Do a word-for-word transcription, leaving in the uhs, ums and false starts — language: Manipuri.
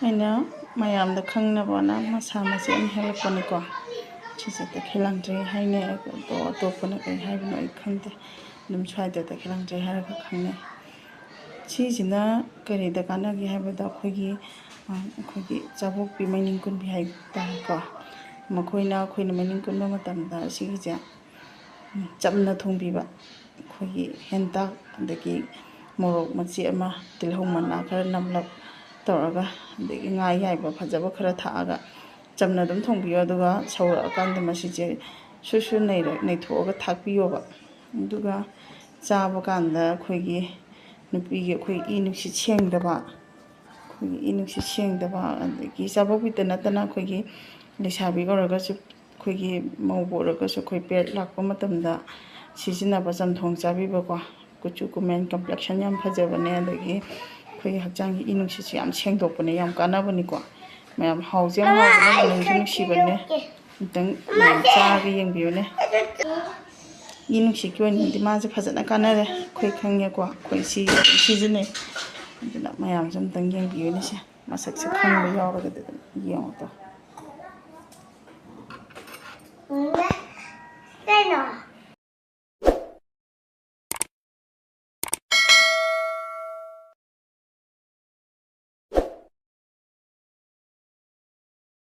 ꯑꯩꯅ ꯃꯌꯥꯝꯗ ꯈꯪꯅꯕꯅ ꯃꯁꯥ ꯃꯆꯦꯠ ꯑꯃ ꯍꯦꯛꯂꯛꯄꯅꯤꯀꯣ꯫ ꯁꯤꯁꯦ ꯇꯈꯦꯜ ꯂꯥꯡꯇ꯭ꯔꯩ ꯍꯥꯏꯅꯩ, ꯑꯗꯣ ꯑꯇꯣꯞꯄꯅ ꯀꯔꯤ ꯍꯥꯏꯕꯅꯣ ꯑꯩ ꯈꯪꯗꯦ꯫ ꯑꯗꯨꯝ ꯁ꯭ꯋꯥꯏꯗ ꯇꯈꯦꯜ ꯂꯥꯡꯇ꯭ꯔꯩ ꯍꯥꯏꯔꯒ ꯈꯪꯅꯩ꯫ ꯁꯤꯁꯤꯅ ꯀꯔꯤꯗ ꯀꯥꯟꯅꯒꯦ ꯍꯥꯏꯕꯗ, ꯑꯩꯈꯣꯏꯒꯤ, ꯑ, ꯑꯩꯈꯣꯏꯒꯤ ꯆꯥꯕꯣꯛꯄꯤ ꯃꯩꯅꯤꯡ ꯀꯨꯟꯕꯤ ꯍꯥꯏ ꯇꯥꯔꯦꯀꯣ꯫ ꯃꯈꯣꯏꯅ ꯑꯩꯈꯣꯏꯅ ꯃꯩꯅꯤꯡ ꯀꯨꯟꯕ ꯃꯇꯝꯗ ꯁꯤꯒꯤꯁꯦ ꯆꯝꯅ ꯊꯣꯡꯕꯤꯕ, ꯑꯩꯈꯣꯏꯒꯤ ꯍꯦꯟꯇꯥꯛ, ꯑꯗꯒꯤ ꯃꯣꯔꯣꯛ ꯃꯆꯦꯠ ꯑꯃ, ꯇꯤꯜꯍꯧ ꯃꯅꯥ ꯈꯔ ꯅꯝꯂꯞ ꯇꯧꯔꯒ, ꯑꯗꯒꯤ ꯉꯥ ꯑꯌꯥꯏꯕ ꯐꯖꯕ ꯈꯔ ꯊꯥꯛꯑꯒ ꯆꯝꯅ ꯑꯗꯨꯝ ꯊꯣꯡꯕꯤꯌꯣ꯫ ꯑꯗꯨꯒ ꯁꯧꯔꯛꯑꯀꯥꯟꯗ ꯃꯁꯤꯁꯦ ꯁꯨꯔ ꯁꯨꯔ ꯅꯩꯔ-, ꯅꯩꯊꯣꯛꯑꯒ ꯊꯥꯛꯄꯤꯌꯣꯕ꯫ ꯑꯗꯨꯒ ꯆꯥꯕ ꯀꯥꯟꯗ ꯑꯩꯈꯣꯏꯒꯤ ꯅꯨꯄꯤꯒꯤ ꯑꯩꯈꯣꯏ ꯏ ꯅꯨꯡꯁꯤꯠ ꯁꯦꯡꯗꯕ, ꯑꯩꯈꯣꯏꯒꯤ ꯏ ꯅꯨꯡꯁꯤꯠ ꯁꯦꯡꯗꯕ, ꯑꯗꯒꯤ ꯆꯥꯕꯣꯛꯄꯤꯗ ꯅꯠꯇꯅ ꯑꯩꯈꯣꯏꯒꯤ ꯂꯩꯁꯥꯕꯤ ꯑꯣꯏꯔꯒꯁꯨ, ꯑꯩꯈꯣꯏꯒꯤ ꯃꯧꯕꯨ ꯑꯣꯏꯔꯒꯁꯨ, ꯑꯩꯈꯣꯏ period ꯂꯥꯛꯄ ꯃꯇꯝꯗ ꯁꯤꯖꯤꯟꯅꯕ ꯆꯝꯊꯣꯡ ꯆꯥꯕꯤꯕꯀꯣ꯫ ꯀꯨꯆꯨ ꯀꯨꯃꯦꯟ, complexion ꯌꯥꯝ ꯐꯖꯕꯅꯦ, ꯑꯗꯒꯤ ꯑꯩꯈꯣꯏꯒꯤ ꯍꯛꯆꯥꯡꯒꯤ ꯏ ꯅꯨꯡꯁꯤꯠꯁꯨ ꯌꯥꯝ ꯁꯦꯡꯗꯣꯛꯄꯅꯦ, ꯌꯥꯝ ꯀꯥꯟꯅꯕꯅꯤꯀꯣ꯫ ꯃꯌꯥꯝ ꯍꯥꯎꯁꯨ ꯌꯥꯝ ꯍꯥꯎꯕꯅꯦ, ꯃꯅꯝꯁꯨ ꯅꯨꯡꯁꯤꯕꯅꯦ꯫ ꯑꯝꯇꯪ ꯃꯌꯥꯝ ꯆꯥꯔꯒ ꯌꯦꯡꯕꯤꯌꯨꯅꯦ꯫ ꯏ ꯅꯨꯡꯁꯤꯠꯀꯤ ꯑꯣꯏꯅꯗꯤ ꯃꯥꯁꯦ ꯐꯖꯅ ꯀꯥꯟꯅꯔꯦ, ꯑꯩꯈꯣꯏ ꯈꯪꯉꯦꯀꯣ, ꯑꯩꯈꯣꯏ ꯁꯤ ꯑꯗꯨꯝ ꯁꯤꯖꯤꯟꯅꯩ꯫ ꯑꯗꯨꯅ ꯃꯌꯥꯝꯁꯨ ꯑꯝꯇꯪ ꯌꯦꯡꯕꯤꯌꯨꯅꯦ꯫ ꯁꯦ, ꯃꯁꯛꯁꯦ ꯈꯪꯕ ꯌꯥꯎꯔꯒꯗꯤ ꯑꯗꯨꯝ ꯌꯦꯡꯉꯣ ꯇꯣ꯫ ꯀꯩꯅꯣ?